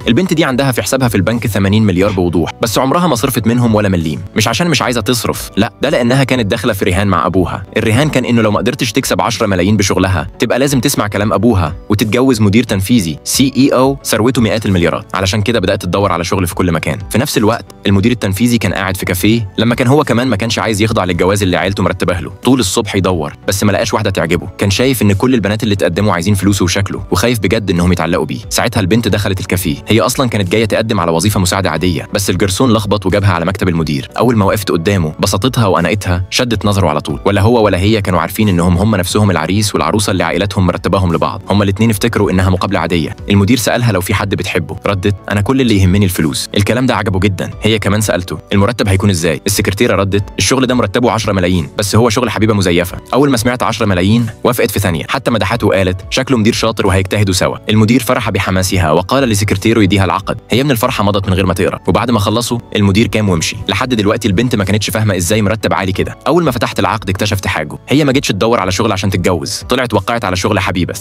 البنت دي عندها في حسابها في البنك 80 مليار بوضوح، بس عمرها ما صرفت منهم ولا مليم. مش عشان مش عايزه تصرف، لا، ده لانها كانت داخله في رهان مع ابوها. الرهان كان انه لو ما قدرتش تكسب 10 ملايين بشغلها تبقى لازم تسمع كلام ابوها وتتجوز مدير تنفيذي CEO ثروته مئات المليارات. علشان كده بدات تدور على شغل في كل مكان. في نفس الوقت المدير التنفيذي كان قاعد في كافيه لما كان هو كمان ما كانش عايز يخضع للجواز اللي عيلته مرتبه له. طول الصبح يدور بس ما لقاش واحدة تعجبه. كان شايف ان كل البنات اللي تقدموا عايزين فلوسه وشكله، وخايف بجد انهم يتعلقوا بيه. ساعتها البنت دخلت الكافيه. هي اصلا كانت جاية تقدم على وظيفة مساعدة عادية، بس الجرسون لخبط وجابها على مكتب المدير. اول ما وقفت قدامه بساطتها واناقتها شدت نظره على طول. ولا هو ولا هي كانوا عارفين انهم هم نفسهم العريس والعروسه اللي عائلتهم مرتباهم لبعض. هما الاثنين افتكروا انها مقابله عادية. المدير سالها لو في حد بتحبه، ردت انا كل اللي يهمني الفلوس. الكلام ده عجبه جدا. هي كمان سالته المرتب هيكون ازاي؟ السكرتيره ردت الشغل ده مرتبه 10 ملايين، بس هو شغل حبيبه مزيفة. اول ما سمعت 10 ملايين وافقت في ثانية، حتى مدحته وقالت شكله مدير شاطر وهيجتهدوا سوا. المدير فرح بحماسها وقال لسكرتيره يديها العقد. هي من الفرحة مضت من غير ما تقرا. وبعد ما خلصوا المدير كام ومشي. لحد دلوقتي البنت ما كانتش فاهمه ازاي مرتب عالي كده. اول ما فتحت العقد اكتشفت حاجة، هي ما جتش تدور على شغل عشان تتجوز، طلعت وقعت على شغل حبيبه.